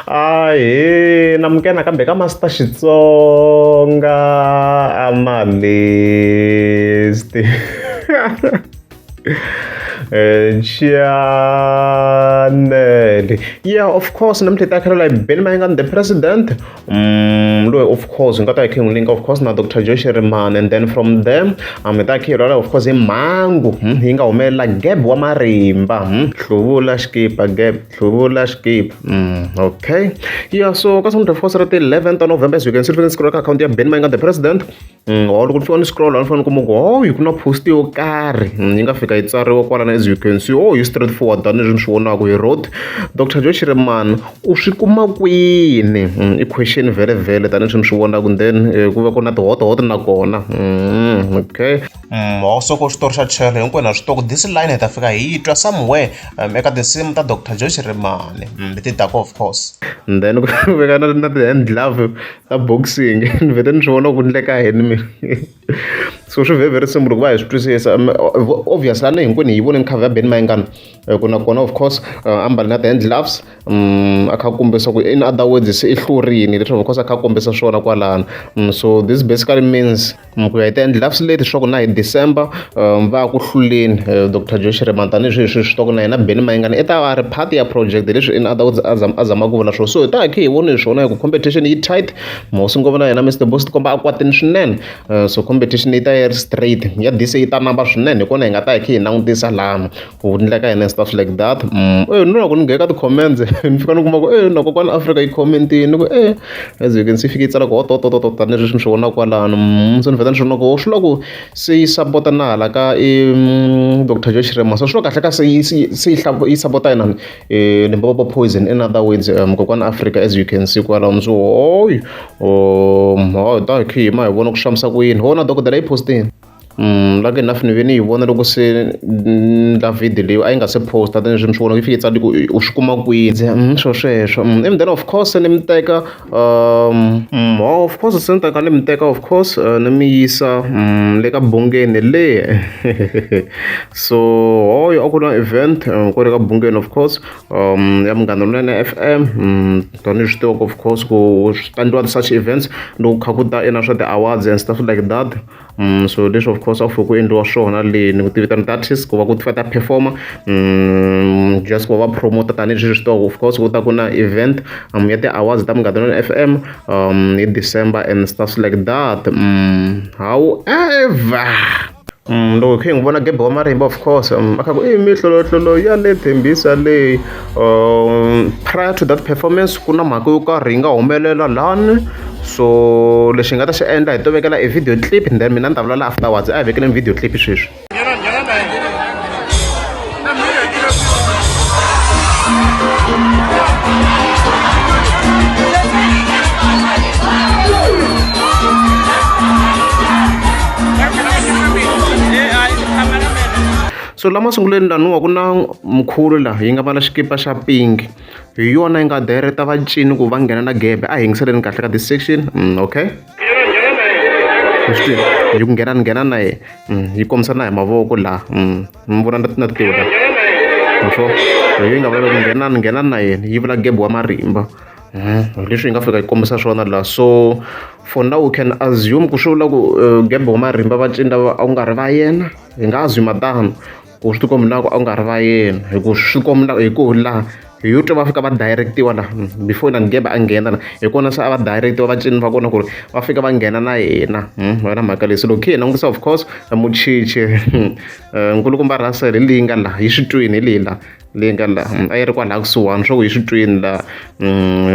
Ahee namukela nakambe ka Master Xitsonga Analyst channel yeah of course namuntlha hi ta khalela hi Benny Mayengani the president loyi of course hi nga ta hi kha hi n'wi linka of course na Doctor Joe Shirimani and then from there hi ta kha hi rhwala of course hi mhangu yi nga humelela Geb wa Marimba hluvula xikipa Geb hluvula xikipa okay yeah so ka Sunday of course ra ti 11 ta November as you can see ni scroll ka account ya Benny Mayengani the president Ho loko ni fika ni scroll ni fika ni kuma ku hoyi ku na post yo karhi yi nga fika yi tsariwa kwalano as you can see oh yi straight forward tanihileswi ni swi vonaka hi wrote Doctor Joe Shirimani u swi kuma kwini i question vhele vhele tanihileswi ni swi vonaka then ku va ku na tihotohoto na kona okay. Also ku xitori xa chele hinkwenu ha swi tiva ku this line hi ta fika hi yi twa somewhere eka tinsimu ta Doctor Joe Shirimani leti taka of course. And then ku veka na ti-hand glove ta boxing ni vhete ni swi vona ku ndleka yini mina so swi very very simple ku va hi swi twisisa obviously a ni hinkwenu hi voneni cover ya Benny Mayengani ku na kona of course a mbale na ti-hand gloves a kha a kombisa ku in other words se i hlurini leswi of course a kha a kombisa swona kwalano so this basically means Ku ya hi ti-hand gloves leti swa ku na hi December va ya ku hluleni doctor Joe Shirimani tanihileswi hi swi tivaka na yena Benny Mayengani i ta va a ri part ya project leswi in other words a a zama ku vula swona so hi ta hi kha hi vone hi swona hi ku competition yi tight Hosi Ngopfu na yena Mister Boss ti komba a kwatile swinene so competition yi ta yi ri straight ya this yi ta namba swinene hi kona hi nga ta hi kha hi langutisa lana ku endleka yini and stuff like that e ni loko ni nghena ka ti-comments ni fika ni kuma ku e na kokwani Afrika yi comment-ini ni ku e as you can see fike yi tsala ku hototototo tanihileswi ni swi vonaka kwalano se ni vheta ni swi vona ku swi vula ku se yi sapota na hala ka i Doctor Joe Shirimani so swi vula kahle ka se yi se yi yi sapota inani Limpopo poison in other words kokwani Afrika as you can see kwalano so hoyi hi ta hi kha hi yima hi vona ku swi fambisa ku yini ho na dokodela yi post-ini. Lucky enough ni ve ni yi vona loko se ni endla video leyi a yi nga se post-a tanihileswi mi swi vona yi fike yi tsale ku u swi kuma kwini swo sweswo and then of course ni mi teka of course se ni ta kha ni mi teka of course ni mi yisa le ka Bungeni le so hoyo a ku na event kwale ka Bungeni of course ya Munghana Lonene F_M tanihi swi tiva of course ku swi ta endliwa such events loko kha ku ta ina swa ti-awards and stuff like that. So leswi of course a ku fike ku endliwa swona le ni ku ti vitana ti-artist ku va ku ti fa ta perform-a just ku va va promote tanihileswi swi tiva of course ku ta ku na event ya ti-awards ta Munghana Lonene F_M hi December and stuff like that however loko hi kha hi n'wi vona Gebe wa Marimba of course a kha ku i mihlolohlolo ya le Tembisa leyi prior to that performance ku na mhaka yo karhi yi nga humelela lani. So lexi hi nga ta xi endla hi to vekela e video clip then mina ni ta vulavula afterwards a hi vekeleni video clip sweswi. So la masungulweni laniwa ku na mkhulu la yi nga mbala xikipa xa pink hi yona yi nga direct vacini ku va nghena na gebe a hi yingiseleni kahle ka this section okay swi tiva yi ku nghena ni nghena na yena yi kombisa na hi mavoko laha mi vona na tintiho la so hi yi nga vula ku nghena ni nghena na yena yi vula gebe wa marimba leswi yi nga fika yi kombisa swona laha so for now we can assume ku swi vula ku gebe wa marimba vacini lava a ku nga ri va yena hi nga assume tano ku swi tikombi na ku a ku nga ri va yena hi ku swi komba hi ku laha hi yo twa va fika va direct-iwa la before na Gebe a nghena la hi kona se a va direct-iwa vacini va kona ku ri va fika va nghena na yena va na mhaka leyi se loko hi langutisa of course muchichi nkulukumba Russell hi leyi nga laha yi swi twini hi leyi la leyi nga la a yi ri kwalaya kusuhani swa ku yi swi twini la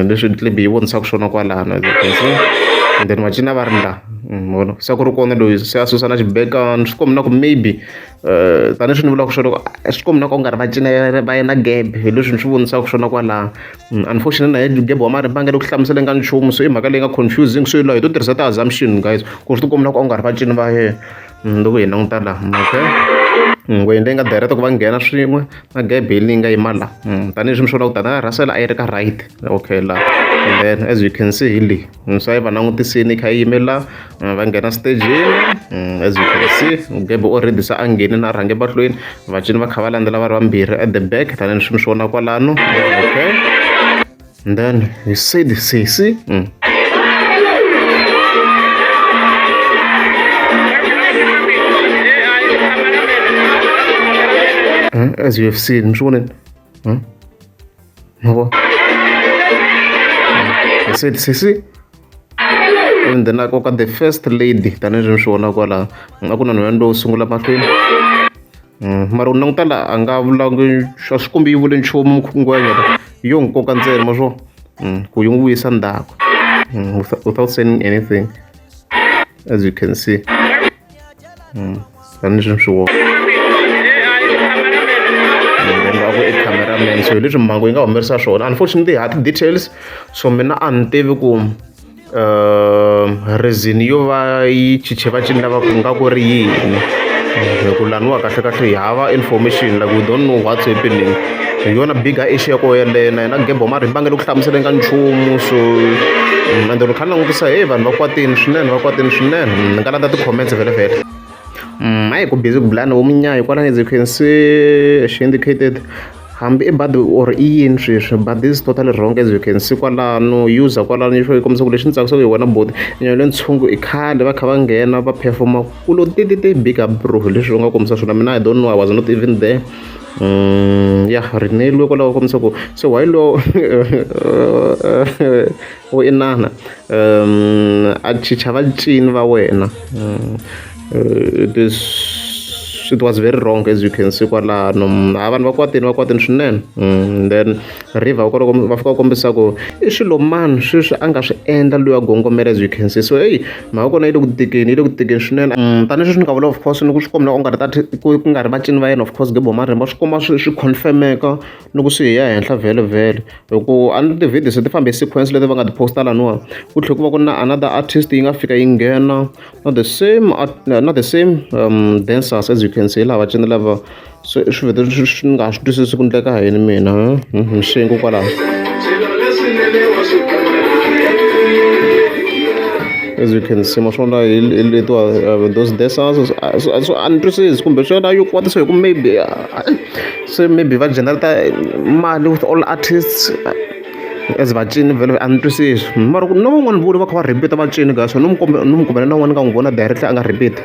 leswi clip yi vonisaka swona kwalano and then vacini a va ri la vona se ku ri kona loyi se a susa na xibekani swi komba na ku maybe tanihi ni vulaka swona swi komba na ku nga ri va cina va yena Gebe hi leswi ni swi vonisaka swona kwalano unfortunately na yena Gebe wa marimba a nga le ku hlamuseleni ka nchumu so i mhaka leyi nga confusing so hi to tirhisa ti-assumption guys ku swi tikomba na ku a nga ri vacini va yena loko hi languta laha okay ngwenya leyi nga direct ku va nghena swin'we na Gebe leyi nga yima la tanihileswi mi swi vonaka ku tata Russell a yi ri ka right okay la and then as you can see hi leyi so a yi va langutisini yi kha yi yime la va nghena stageni as you can see Gebe already se a ngheni na rhange mahlweni vacini va kha va landzela va ri vambirhi at the back tanihileswi mi swi vonaka kwalano okay. And then he said sesi. As you have seen, mi swi vonile? Ma vo? He said sesi. And then a koka the first lady tanihileswi mi swi vonaka kwalaho a ku na nhwanyana lowo sungula mahlweni. Mara u languta la a nga vulangi a swi kombi yi vule nchumu ngwenya yo n'wi koka ntsena ma swo ku yi n'wi vuyisa ndzhaku without saying anything as you can see tanihileswi mi swi vona va ku i cameraman so hi leswi mhangu yi nga humelerisa swona unfortunately ha ti-details so mina a ni tivi ku reason yo va yi chiche vacini lava ku nga ku ri yini hi ku laniwa kahlekahle hi hava information like we don't know what's happening hi yona bigger issue ya koho yeleyo na yena Gebo Marimba a nga le ku hlamuseleni ka nchumu so ende loko kha ni langutisa heyi vanhu va kwatile swinene va kwatile swinene ni nga landza ti-comments vhele vhele. Hayi ku busy ku bulana vo munyayi kwalano as you can see she indicated hambi i badi or i yini sweswi but this is totally wrong as you can see kwalano user kwalano yi kombisa ku lexi ni tsakisaka hi wena boti nyaya le ntshungu i khale va kha va nghena va performa ku lo tititi big up bro hi leswi u nga kombisa swona mina I don't know I was not even there. Ya Renelwe kwalaho kombisa ku se why lo wo inana a chicha vacini va wena it is it was very wrong as you can see kwalano a vanhu va kwatile va kwatile swinene then river kwaloko va fika va kombisa ku i swilo mani sweswi a nga swi endla loyi a gongomela as you can see so heyi mhaka kona yi le ku tikeni yi le ku tikeni swinene tanihi sweswi ni nga vula of course ni ku swi komba u nga ri ta ku nga ri vacini va yena of course Gebo Marimba swi komba swi swi confirm-eka loko swi hi ya henhla vhele vhele hi ku a ni ti-video se ti fambe hi sequence leti va nga ti post-a laniwa ku tlhela ku va ku ri na another artist yi nga fika yi nghena na the same na the same dancers as you can see lava vacini lava se swi vhete swi ni nga ha swi twisisi ku endleka yini mina mixengo kwalaho as you can see ma swona hi letiwa those dancers so a ni twisisi kumbe swona yi kwatisa hi ku maybe se maybe va generate mali with all artists as vacini vhele a ni twisisi mara ku na van'wani vo va kha va repeat vacini guys no mi kombe no mi kombela na un'wana ni nga n'wi vona directly a nga repeat.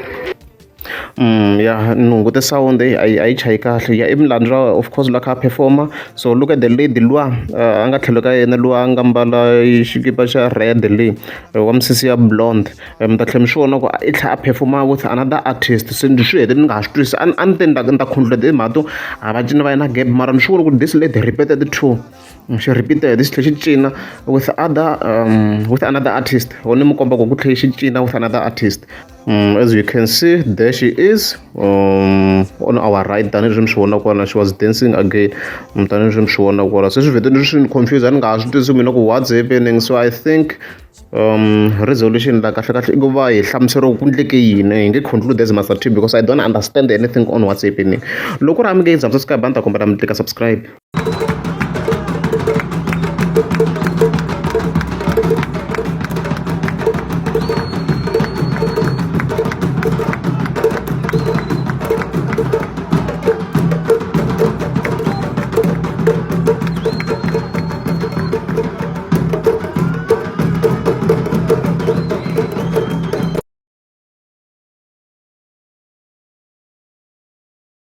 Ya ni hungute sound a yi a yi chayi kahle ya i Milandra of course la kha a perform-a so look at the lady luwa a nga tlhelo ka yena luwa a nga mbala xikipa xa red le wa misisi ya blonde mi ta tlhela mi swi vona ku i tlhela a perform-a with another artist se ni swi hete ni nga ha swi twisisi a ni a ni te ni ta ni ta conclude hi mhaka to a va cini va yena gap mara ni swi vona ku this lady repeated two xi repeated xi tlhela xi cina with other with another artist ho ni mi komba ku ku tlhela xi cina with another artist. As you can see there she is on our right tanihileswi mi swi vonaka kwala she was dancing again tanihileswi mi swi vonaka kwala se swi vhete swi ni confuse a ni nga ha swi twisisi mina ku what's happening so I think resolution la kahle kahle i ku va hi hlamuseriwa ku endleke yini hi nge conclude as Master T because I don't understand anything on what's happening loko ku ri a mi nge yi subscribe a ni ta kombela mi tlika subscribe.